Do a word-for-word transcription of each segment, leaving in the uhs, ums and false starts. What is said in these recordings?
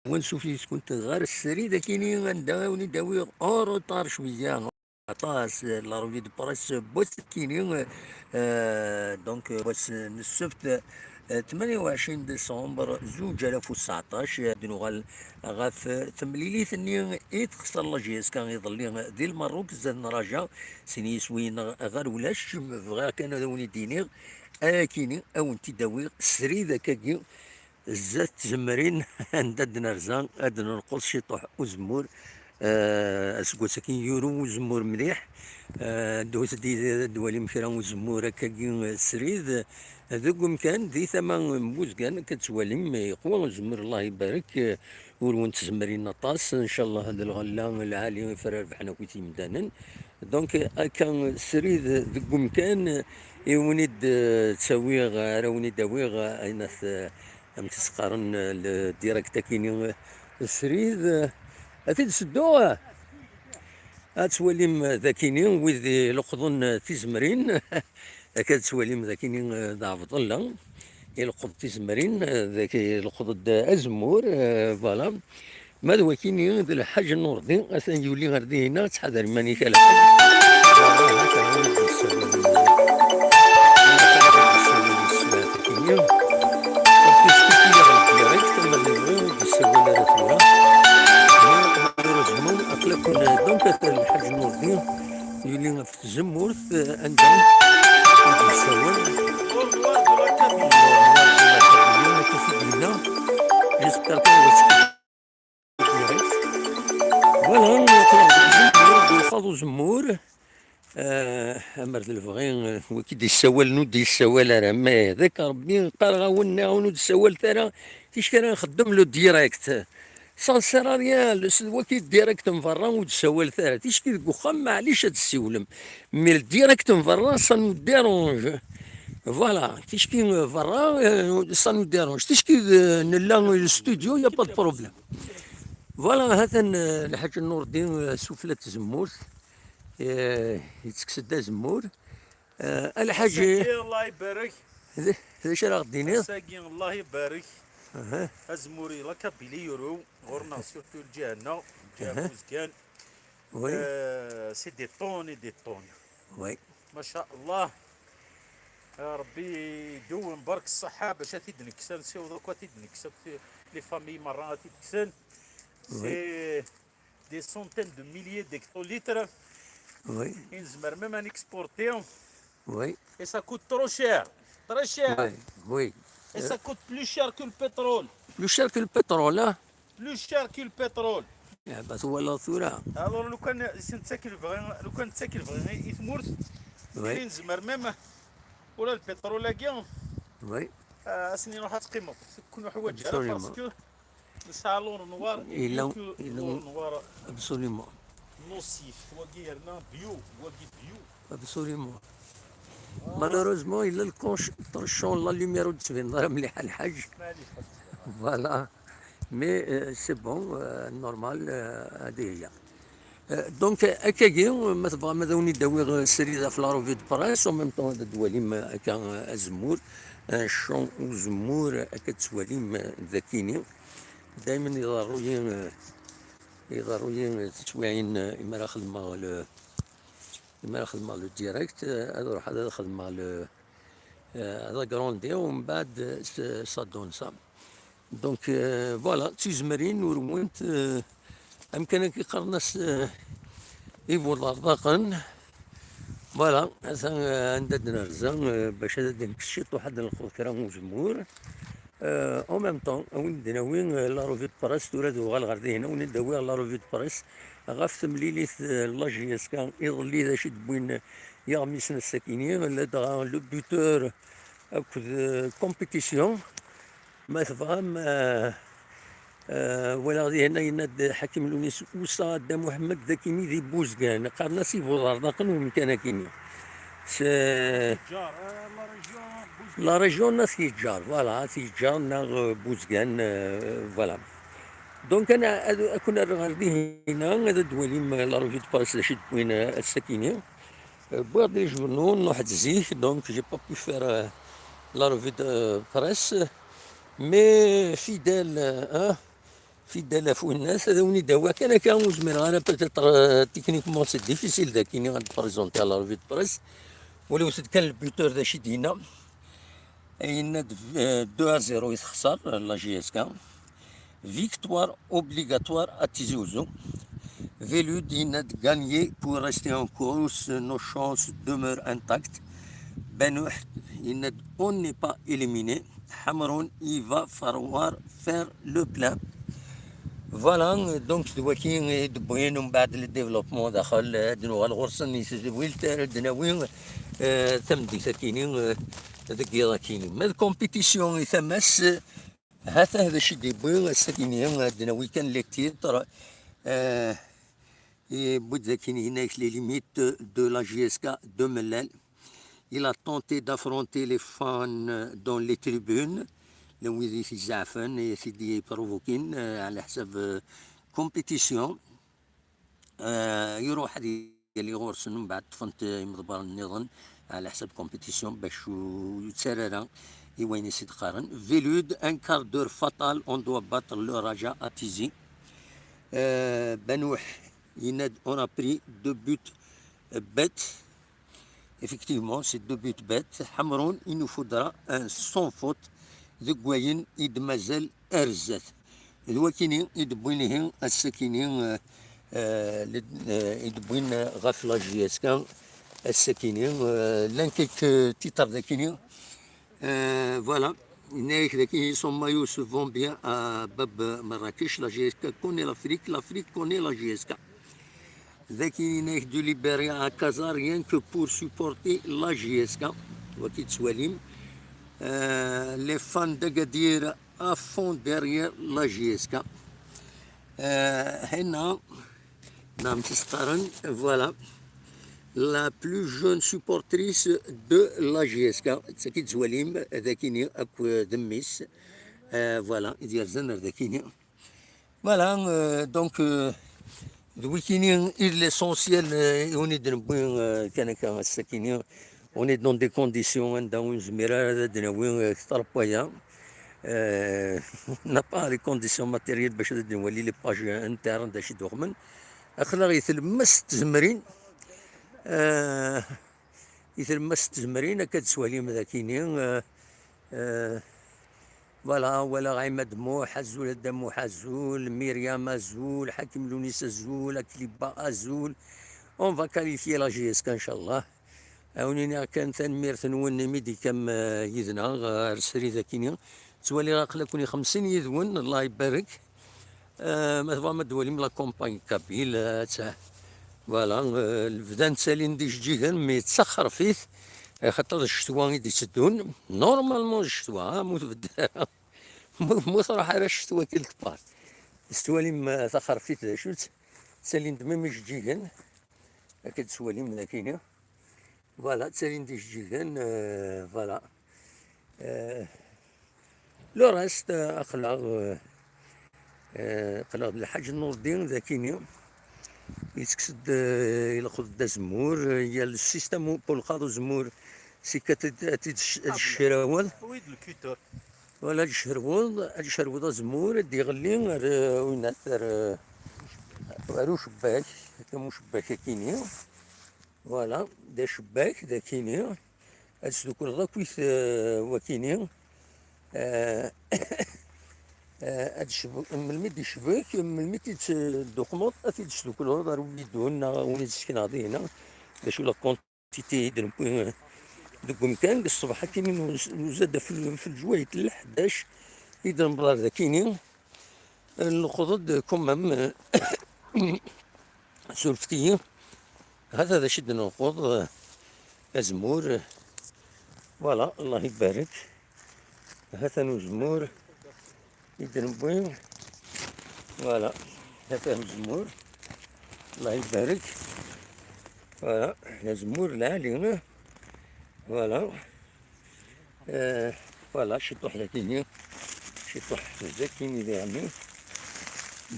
Ansuf yis-kent ɣer srid akini anda i wen-id-awiɣ en retard cwiya. Aṭas, la revue de presse n wass akini, euh, donc, euh, wass n ssebt, euh, tmanya u ɛecrin décembre zuǧ alaf u tseɛṭac, ad d-nuɣal ɣef temlilit-nni i texṣer la J S K iḍelli di Lmerruk, zdat n Raja, sin yiswiyen ɣer ulac. Bɣiɣ kan ad wen-id-iniɣ, akini, ad wen-t-id-awiɣ srid akkagi, zdat tzemrin, anda d-nerza, ad d-nenqeḍ ciṭuḥ uzemmur. Eh, aseggas-agi yuru uzemmur mliḥ. Eh, ddut-d yid-i ad d-twalim kra uzemmur akkagi, eh, srid. Deg umkan, di tama n Buzgan, akka d-twalim, eh, yeqwa uzemmur, Allah ibarek, eh, ur wen-tzemrin aṭas. Ncallah d lɣella lɛali i ara rebḥen akk yimdanen. Donc, akka srid deg umkan, i wen-id, eh, ttawiɣ, ara wen-id-awiɣ, eh, ayen at, eh, amek s-qqaren, eh, le direct akini, eh, srid, eh, ad t-id-sedduɣ, eh. Ad twalim, eh, dakini, wid ileqḍen, eh, tizemrin, akka ad twalim dakini, eh, d Ɛebdella, ileqḍ tizemrin, eh, daki ileqḍ-d azemmur, eh, voilà. Ma d wakini d Lḥaǧ Nurdi, atan yuli ɣer dihina, ttḥadar iman-ik a Lḥaǧ. Voilà, haka i d-yessawal. Haka i d-yessawal s ssmata-agi. Parce que c'est plus direct, ma yebɣi ur d-yessawal ara tura. Mais malheureusement, aql-aken, donc, atan Lḥaǧ Nurdi yuli ɣef tzemmurt, eh, anda i d-yessawal. Voilà, aql-aɣ deg uzemmur, d lxaḍ uzemmur. Eh, amer d lebɣi, eh, wigi d-yessawalen ur d-yessawal ara, mais d akka Rebbi, qqareɣ-awen, nniɣ-awen ur d-ssawal ara, ticki ara nxeddem le direct. Ça ne sert à rien, le, s-, wagi direct n berra ur d-ssawal ara, ticki deg uxxam, maɛlic ad tessiwlem. Mais le direct n berra, ça nous dérange. Voilà, ticki, eh, berra, eh, ça nous dérange. Ticki, eh, nella le studio, y a pas de problème. Voilà, hatan, eh, Lḥaǧ Nurdin, eh, sufella n tzemmurt, eh, yettekkes-d azemmur. Eh, a Lḥaǧi. Ass-agi, Allah ibarek. D, d acu ara ɣ-d-tiniḍ? Ass-agi, Allah ibarek. Aha. Azemmur-i, la Kabylie yuru, ɣur-neɣ surtout lǧiha-nneɣ, lǧiha n Buzgan. Oui. Euh, c'est des tonnes et des tonnes. Oui. Ma sha Allah. Ah, Rebbi idewwem, barek ṣṣeḥḥa, bac ad t-id-nekkes, ad nessiweḍ akk ad t-id-nekkes, akk les familles merra ad t-id-kksen. Oui. C'est des centaines de milliers d'hectolitres. Oui. Et nezmer même à exporter. Oui. Et ça coûte trop cher. Très cher. Oui, oui. Et ça coûte plus cher que le pétrole. Plus cher que le pétrole, hein? Plus cher que le pétrole. Ah, bah, voilà, tura. Alors, lukan netta i lebɣi, lukan netta i lebɣi i tmurt, oui, i nezmer même, ula lpétrole-agi, oui, ah, ass-nni nruḥ ad teqqimeḍ. Kun ḥwaǧ ara. Absolument. Parce que nesɛa l'or noir, et il a, vu que l'or noir, absolument, nocif, wagi yerna bio, wagi bio. Absolument. Malheureusement, il a le conch-, torchon, la lumière ur d-tbaneḍ ara mliḥ a Lḥaǧ. Voilà. Mais, euh, c'est bon, euh, normal, euh, ad ihi. Euh, donc, akkagi, ma tebɣam ad awen-id-awiɣ, euh, srid ɣef la revue de presse, en même temps ad d-twalim, euh, akka, euh, azemmur, euh, ccan uzemmur, euh, akka d-twalim, euh, dakini. Daymen iḍerru-yi, euh, iḍerru-yi, euh, teswiɛin, euh, imi ara xedmeɣ le, imi ara xedmeɣ le direct, euh, ad ruḥeɣ ad xedmeɣ le, euh, ad agrandiɣ, umbeɛd, euh, s-, ça donne ça. Donc, euh, voilà, d tizemrin urwent, euh, amkan-agi qqaren-as, euh, ibuḍerḍaqen. Voilà, atan, euh, anda d-nerza, euh, bac ad d-nekkes ciṭuḥ ad d-nelqeḍ kra n uzemmur. Euh, en même temps, ad wen-d-nawi, euh, la revue de presse, tura ad uɣal ɣer dihin, ad wen-d-awiɣ la revue de presse ɣef temlilit, euh, la J S K iḍelli, d acu i d-wwin, euh, yiɣmisen ass-akini, ladɣa le buteur akked, euh, compétition. Ma tebɣam, euh, euh, walaɣ dihin yenna-d Ḥakim Lunis, Usa Dda Muḥemmed d akini di Buzgan, qqaren-as ibuḍerḍaqen umkan-akini. S-, la région n At Yeǧǧar, voilà, At Yeǧǧar neɣ, euh, Buzgan, euh, voilà. Donc, ana ad, ad kun-rreɣ ɣer dihina, ad d-twalim, euh, la revue de presse d acu i d-wwin, euh, ass-akini. Euh, wwiɣ-d les journaux, nruḥ-d zik, donc j'ai pas pu faire, euh, la revue de presse. Mais fidèle, euh, hein, Fidèle Fouinnas, ad awen-id-awiɣ kan akka, ur zmireɣ ara, peut-être, euh, techniquement c'est difficile dakini ad d-présenter à la revue de presse. Waliwet-d kan le buteur d acu i d-yenna. Yenna-d, euh, deux à zéro i texṣer la J S K. Victoire obligatoire à Tizi Ouzou. Velud yenna-d gagner pour rester en course, nos chances demeurent intactes. Benouh yenna-d on n'est pas éliminé. Ḥemrun, il va falloir faire le plein. Voilà, donc d waki i d-wwin umbeɛd le développement daxel, ad nuɣal ɣur-sen i tedwilt ara d-nawi, euh, tameddit akini, euh, deg yiḍ akini. Ma d compétition i tama-s, ha-t-a d acu i d-yewwi ass-akini, ad d-nawi kan les titres, euh, yewwi-d akini, yenna-ak les limites de la J S K de Mellal. Il a tenté d'affronter les fans dans les tribunes, llan wid i t-izeɛfen, i t-id-iprovokin, euh, ɛla ḥsab, euh, compétition. Euh, iruḥ ad yali ɣur-sen, mbeɛd ṭṭfen-t imeḍbaren nniḍen ɛla ḥsab compétition, bac ur yettarra ara i wayen i s-id-qqaren. Velud, un quart d'heure fatal, on doit battre le Raja à Tizi. Euh, Benouh yenna-d on a pris deux buts bêtes. Effectivement, c'est deux buts bêtes. Ḥemrun, il nous faudra un sans faute deg wayen i d-mazal ar zdat. D wakini i d-wwin ihi ass-akini, euh, euh, le, euh, i d-wwin ɣef la J S K ass-akini, euh, llan quelques titres dakini. Euh, voilà. Yenna-ak daki, son maillot se vend bien à Bab Marrakech. La J S K connaît l'Afrique, l'Afrique connaît la J S K. Daki yenna-ak du Libéria à Casa, rien que pour supporter la J S K. Waki tettwalim. Euh, les fans d'Agadir à fond derrière la J S K. Euh, هنا نعم تسقرن, voilà. La plus jeune supportrice de la J S K, d tagi tettwalim, dakini akk d mmi-s. Euh, voilà, i d-yerzan ar dakini. Voilà, euh, donc, euh, d wikini i d l'essentiel, euh, i wen-id-newwi, euh, kan akka ass-akini. On est dans des conditions anda ur nezmir ara ad d-nawi, euh, kter n waya. Euh, on n'a pas les conditions matérielles bac ad d-nwali les pages internes d acu i d-uxmen. Aql-aɣ i tlemmast tzemrin, euh, i tlemmast tzemrin, akka d-swalim dakini, euh, euh, voilà, walaɣ Ɛimad Muḥ, azul a Dda Muḥ, azul, Myriam, azul, Ḥakim Lunis, azul, Akliba, azul. On va qualifier la J S K, inchallah. Ad wen-iniɣ kan tanemmirt-nwen imi d-tekkam, euh, yid-neɣ, euh, ar srid akini. Ttwaliɣ aql-aken i xemsin yid-wen, Allah ibarek. Euh, ma tebɣam ad d-twalim la campagne kabyle, euh, ad tt-, voilà, euh, bdan ttalin-d ijeǧǧigen, mais d taxerfit, axaṭer d ccetwa i d-itteddun. Normalement d ccetwa, ah, mu tbeddel ara. Mu, mu truḥ ara ccetwa quelque part. Tettwalim, euh, taxerfit d acu-tt? Ttalin-d même ijeǧǧigen. Akka d-tettwalim dakini. Voilà, ttalin-d ijeǧǧigen, euh, voilà. Euh, le reste, euh, aql-aɣ, euh, euh, aql-aɣ d Lḥaǧ Nurdin dakini. Yettekkes-d, euh, ileqḍ-d azemmur, euh, il y a le système pour lqaḍ uzemmur, c'est que ad t-, ad t-, ad teccerweḍ. Voilà, ad tcerweḍ, ad tcerweḍ azemmur, ad d-iɣelli ar, euh, winat, ar, euh, ar ucebbak, akka am ucebbak akini. Voilà, d acebbak, d akini. Ad tesdukleḍ akkit, euh, wakini. Euh, euh, ad tecbu-, melmi d-icbek, melmi t-id-tduqmeḍ, ad t-id-tesdukleḍ ar win idun, neɣ win i d-ssekneɣ dinna. D acu la quantité i d-newwi, euh, deg umkan, deg ṣṣbeḥ akini nuz-, nuzad ɣef l-, ɣef leǧwayet n leḥdac i d-nemmḍer d akini. Nleqḍ-d quand même, euh, surfet-iyi. Hata d acu i d-nleqḍ, euh, azemmur. Voilà, Allah ibarek. Hatan uzemmur i d-newwi. Voilà, hatan uzemmur. Allah ibarek. Voilà, azemmur lɛali. Voilà. Euh, voilà, ciṭuḥ dakini. Ciṭuḥ dakini diɣenni.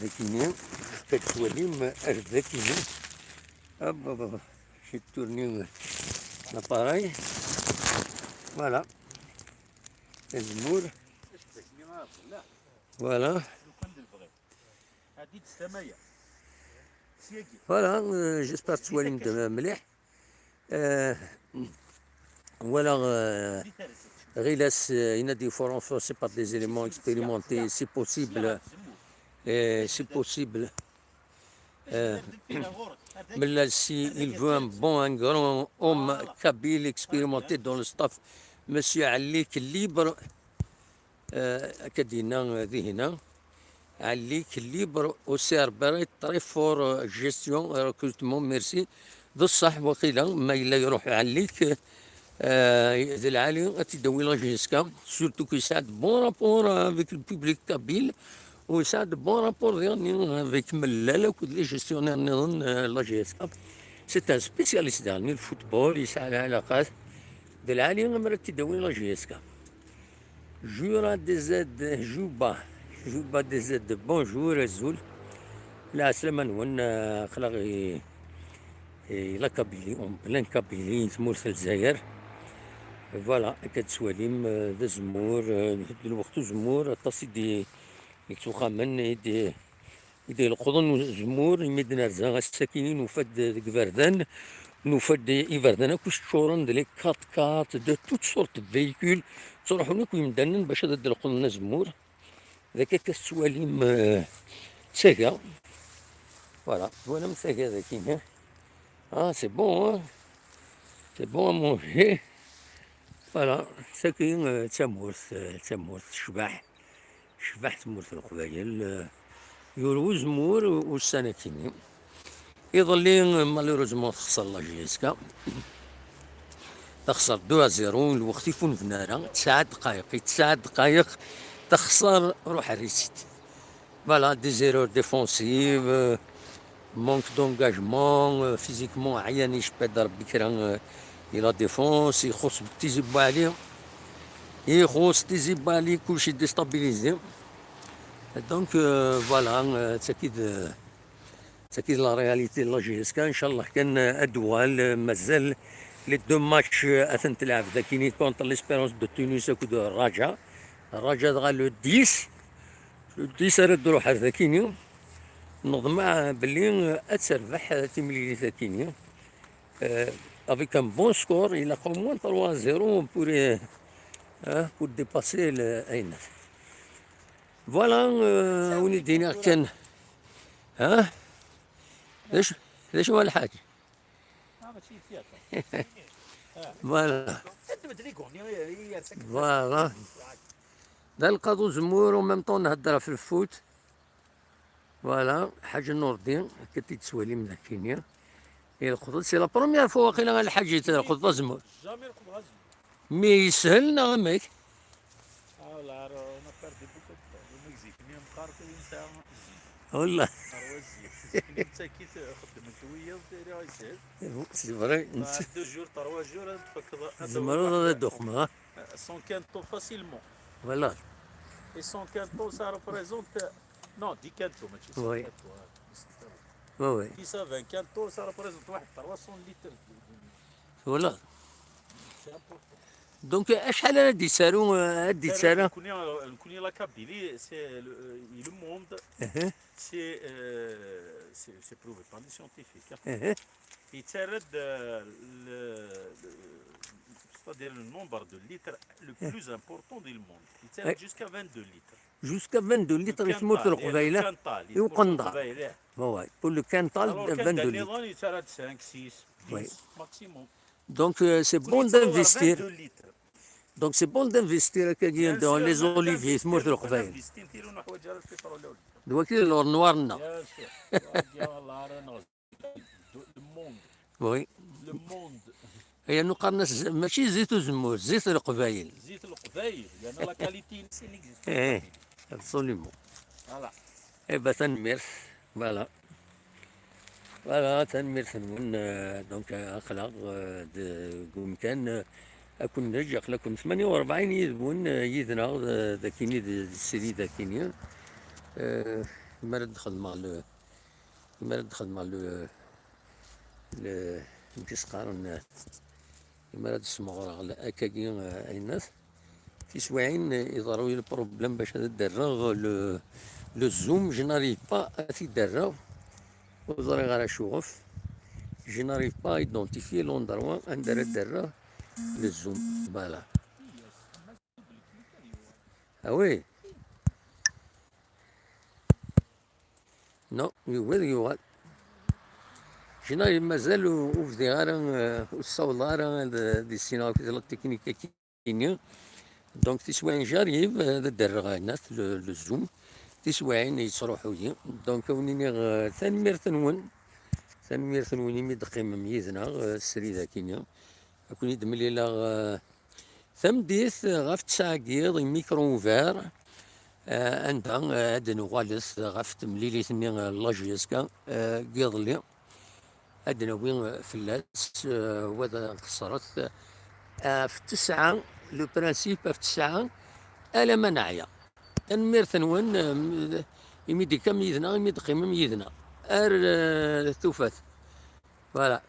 Dakini. Akka tettwalim ar dakini. Hop, hop, hop. J'ai tourné l'appareil. Voilà. Azemmur. Voilà. Voilà, euh, j'espère que tu vas me. Euh, voilà, euh, Rilas, euh, il a dit, faut renforcer par des éléments expérimentés, c'est possible. Et c'est possible. Euh, mais là, si il veut un bon, un grand homme kabyle expérimenté dans le staff, Monsieur Alik Libre, euh, Kadina, euh, Dihina, Alik Libre, O C R B, très fort, euh, gestion et recrutement, merci. D ṣṣeḥ, waqila, ma yella iruḥ Alik, euh, d lɛali, ad t-id-awi la J S K, surtout qu'il a de bons rapports avec le public kabyle, u yesɛa de bons rapports diɣen avec Mellal akked les gestionnaires niḍen, euh, la J S K. C'est un spécialiste diɣen, le football, yesɛa lɛalaqat. D lɛali amer ad t-id-awi la J S K. Jura D Z, Juba, Juba D Z, bonjour, azul. Lɛeslama-nwen, euh, aql-aɣ i, i la Kabylie, en pleine Kabylie, tmurt n Lezzayer. Voilà, akka d-tettwalim, euh, d azemmur, euh, d lweqt uzemmur, aṭas i d-, i d-yettwaxamen, i d-, i d-ileqḍen uzemmur, imi d-nerza ass-agi, nufa-d deg iberdan, nufa-d iberdan akk ččuren d les quatre-quatre, de toutes sortes de véhicules, ttruḥun akk yemdanen bac ad d-leqḍen azemmur. D akka akka tettwalim, euh, d taga. Voilà, twalam taga dagi, hein. Ah, c'est bon, hein. C'est bon à manger. Voilà, tagi, euh, d tamurt, euh, d tamurt tecbeḥ. Tecbeḥ tmurt n Leqbayel, euh, yurew uzemmur ussan-agi. Iḍelli, malheureusement, texṣer la J S K. Texṣer deux à zéro, lweqt ifun bnara, tesɛa ddqayeq, i tesɛa ddqayeq, texṣer, ruḥ err-itt. Voilà, des erreurs défensives, euh, manque d'engagement, euh, physiquement, ɛyan icebba-d Rebbi kra, euh, i la défense, ixuṣ Tizi Bouali, ixuṣ Tizi Bouali, kulci déstabilisé. Donc, euh, voilà, euh, d tagi d, d tagi d la réalité n la J S K, inchallah kan, euh, ad d-tuɣal, euh, mazal les deux matchs, euh, ad ten-telɛeb dagini contre l'Espérance de Tunis akked Raja. Raja dɣa le dix, le dix ara d-truḥ ar dagini. Neḍmeɛ belli, euh, ad terbeḥ, euh, timlilit-agi-nni. Euh, avec un bon score, ilaq au moins trois à zéro pour, euh, hein, pour dépasser le, ayen. Voilà, euh, win i d-iniɣ kan. Hein? D acu, d acu a lḥaǧ? Voilà. Voilà. D alqaḍ uzemmur, en même temps nhedder ɣef lfut. Voilà, Ḥaǧ Nurdi, akka i t-id-tettwalim dagini. Ileqḍ-d, c'est la première fois waqila a lḥaǧ i t-ileqḍ d azemmur. Mi yeshel neɣ amek? Ah, là, on a perdu beaucoup de temps. Le Mexique, mi meqqar tu insa. Wallah. C'est vrai. Deux jours, trois jours, ad tfakkeḍ. Tzemreḍ ad d-tuxmeḍ, ha? Cent quinto facilement. Voilà. Et cent quinto, ça représente, non, dix quinto, mačči cent quinto, hein. Oui, oui. Qui ça, vingt quinto, ça représente واحد trois cents litres. Voilà. C'est important. Donc, acḥal ara d-yettaru, euh, ad d-yettaru? Nekkni, nekkni la Kabylie, c'est le, euh, le monde, c'est, euh, c'est, c'est prouvé par les scientifiques, hein. Yettarra-d, euh, le, le, c'est-à-dire le nombre de litres le plus important du monde. Yettarra-d jusqu'à vingt-deux litres. Jusqu'à vingt-deux litres i tmurt n Leqbayel, i uqenṭar. Ouais, ouais. Pour le quintal, alors, vingt-deux litres. Yettarra-d cinq, six, dix maximum. Donc, euh, c'est bon d'investir. Donc, c'est bon d'investir, akkagi, dans les oliviers, tmurt n Leqbayel. D wagi lor noir-nneɣ. Oui. Le monde. Yernu qqaren-as z-, mačči zit uzemmur, zit Leqbayel. Zit Leqbayel, yerna la qualité-ines n'existe pas. Eh, absolument. Voilà. Eh ben, tanemmirt. Voilà. Voilà, tanemmirt-nwen, euh, donc, euh, aql-aɣ, euh, de, deg umkan, euh, ad ken-neǧǧ, aql-aken tmanya u rebɛin yid-wen, euh, yid-neɣ, euh, dagini, d, d srid dagini. Euh, mi ara d-xedmeɣ le, mi ara d-xedmeɣ le, le, amek i s-qqaren, mi ara d-smeɣreɣ l-, akkagi, eh, ayennat. Tiswiɛin, eh, iḍerru-yi lproblem bac ad d-rreɣ le, Le zoom, je n'arrive pas à t-id-rreɣ. Ur ẓriɣ ara acuɣef. Je n'arrive pas à identifier l'endroit anda ara d-rreɣ le zoom. Voilà. Ah oui. Non, yugi ad yuɣal. Je n'arrive, mazal ur ur bdiɣ ara, eh, ur ssawḍeɣ ara ad, ad issineɣ akk la technique-agi. Donc, tiswiɛin j'arrive, eh, ad d-rreɣ aɛnat, le, le zoom. Tiswiɛin yettruḥu-yi. Donc, ad wen-iniɣ, eh, tanemmirt-nwen. Tanemmirt-nwen imi d-teqqimem yid-neɣ, eh, srid akini. Ad ken-id-mlileɣ, eh, tameddit, eh, ɣef ttesɛa n yiḍ, i micro ouvert, eh, anda, eh, ad d-nuɣalet ɣef temlilit-nni, eh, la J S K, eh, n yiḍelli. Ad d-nawi fell-as, eh, wa d nqeṣṣret, eh, ɣef ttesɛa, le principe ɣef ttesɛa, alamma neɛya. Tanemmirt-nwen, eh, imi d-tekkam yid-neɣ, imi d-teqqimem yid-neɣ. Ar, eh, tufat. Voilà.